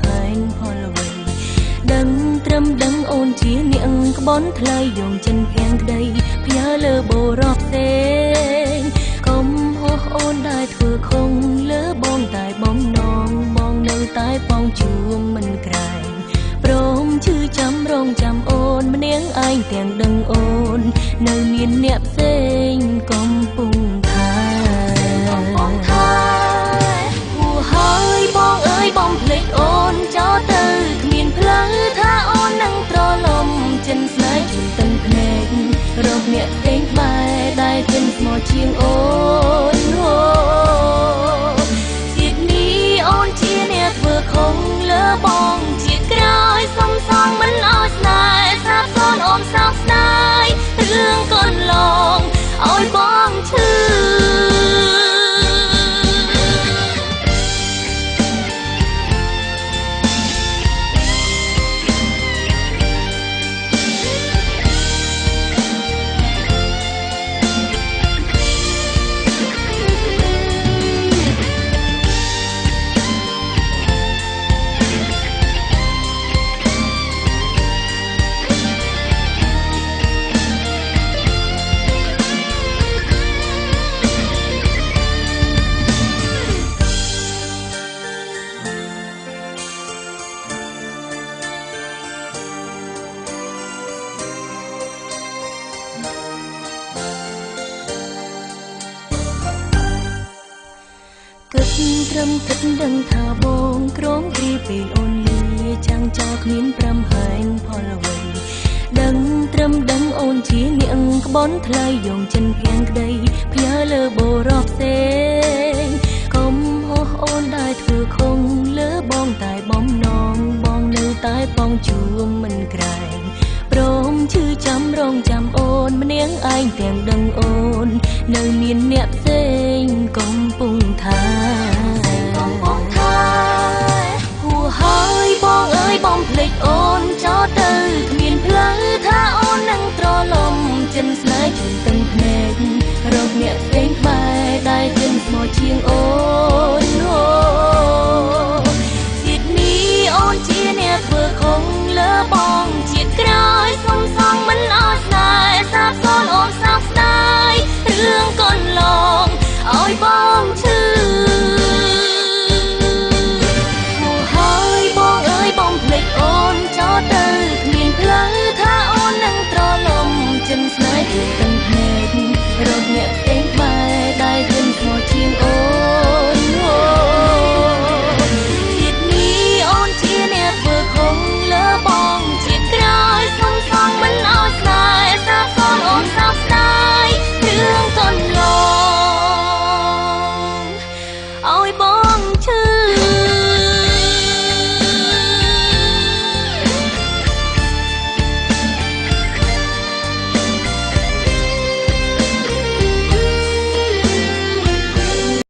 ហែងផលអ្វីដឹងត្រឹមដឹងអូនជានាងក្បន់ថ្លៃយងចិនភាំងក្តីផ្ញើលើបូរ៉បផ្សេងកុំហោះអូនដែលធ្វើខំលើបងតែបំណងបងនៅតែបងជួមមិនក្រែងព្រមឈឺចាំរងចាំអូនម្នាងឯងទាំងដឹងអូននៅមានអ្នកផ្សេងកំពុងថាហួហើយបងអើយបងភ្លេចអូនចោលទៅគ្មានផ្លូវថាអូននឹងត្រឡំចិនស្នេហ៍ជូនទាំងភ្នែករកអ្នកផ្សេងក្បែរដែលចិនស្មោះជាងអូនអូជាតិនេះអូនជាអ្នកធ្វើខំលើបងជាក្រោយសុំសងមិនឲ្យស្នេហ៍សាបសូន្យអូនសោកស្ដាយរឿងកូនឡងឲ្យបងឈឺគិតត្រឹមគិតដឹងថាបងក្រងគ្រាពេលអូនលាចាំងចោលគ្មានប្រាំហែងផលអ្វីដឹងត្រឹមដឹងអូនជានាងក្បន់ថ្លៃយងចិនភាំងក្តីផ្ញើលើបូរ៉បផ្សេងកុំហោះអូនដែលធ្វើខំលើបងតែបំណងបងនៅតែបងជួមមិនក្រែងព្រមឈឺចាំរងចាំអូនម្នាងឯងទាំងដឹងអូននៅមានអ្នកផ្សេងកំពុងថាហួហើយបងអើយបងភ្លេចអូនចោលទៅគ្មានផ្លូវថាអូននឹងត្រឡំចិនស្នេហ៍ជូនទាំងភ្នែករកអ្នកផ្សេងក្បែរដែលចិនស្មោះជាងអូនអូជាតិនេះអូនជាអ្នកធ្វើខំលើបងជាក្រោយសុំសងមិនឲ្យស្នេហ៍សាបសូន្យអូនសោកស្ដាយរឿងកូនឡងឲ្យបងឈឺ